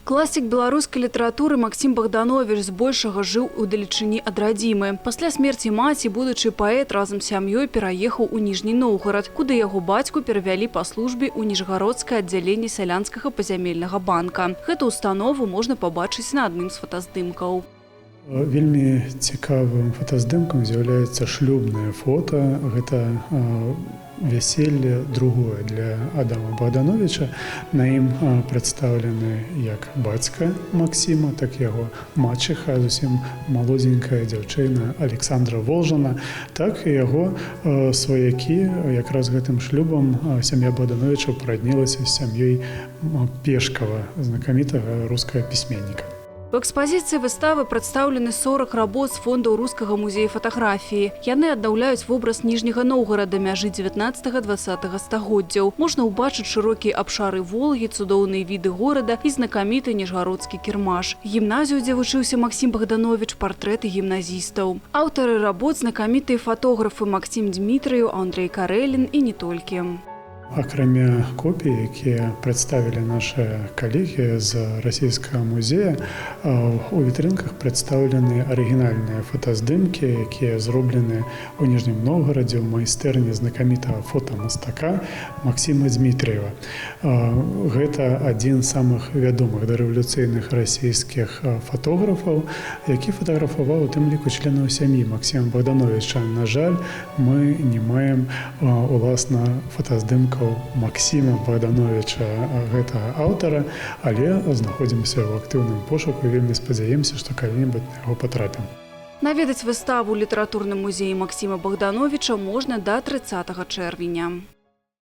Класік беларускай літаратуры Максім Багдановіч збольшага жыў у далечыні ад радзімы. Пасля смерці маці будучы паэт разам з сям'ёй пераехаў у Ніжні Ноўгарад, куды яго бацьку перавялі па службе ў ніжгародскае аддзяленне сялянскага пазямельнага банка. Гэту установу можна пабачыць на адным з фотаздымкаў. Вельмі цікавым фотаздымкам з'яўляецца шлюбнае фота. Гэта вяселле другое для Адама Багдановіча. На ім прадстаўлены як бацька Максіма, так і яго мачыха, зусім малодзенькая дзяўчына Александра Волжана, так і яго сваякі. Якраз гэтым шлюбам сям'я Багдановіча параднілася з сям'ёй Пешкава, знакамітага рускага пісьменніка. У экспазіцыі выставы прадстаўлены 40 работ з фондаў Рускага музея фатаграфіі. Яны аднаўляюць вобраз Ніжняга Ноўгарада мяжы 19-20 стагоддзяў. Можна ўбачыць шырокія абшары Волгі, цудоўныя віды горада і знакаміты ніжгародскі кірмаш. Гімназію, дзе вучыўся Максім Багдановіч, партрэты гімназістаў. Аўтары работ — знакамітыя фатографы Максім Дзмітрыеў, Андрэй Карэлін і не толькі. Акрамя копій, якія прадставілі нашы калегі з расійскага музея, у вітрынках прадстаўлены арыгінальныя фотаздымкі, якія зроблены ў Ніжнім Ноўгарадзе ў майстэрні знакамітага фотамастака Максіма Дзмітрыева. Гэта адзін з самых вядомых дарэвалюцыйных расійскіх фатографаў, які фатаграфаваў у тым ліку членаў сям'і Максіма Багдановіча. На жаль, мы не маем уласна фотаздымкаў Максіма Багдановіча, гэтага аўтара, але знаходзімся ў актыўным пошуку і вельмі спадзяемся, што калі-небудзь на яго патрапім. Наведаць выставу ў літаратурным музеі Максіма Багдановіча можна да 30 чэрвеня.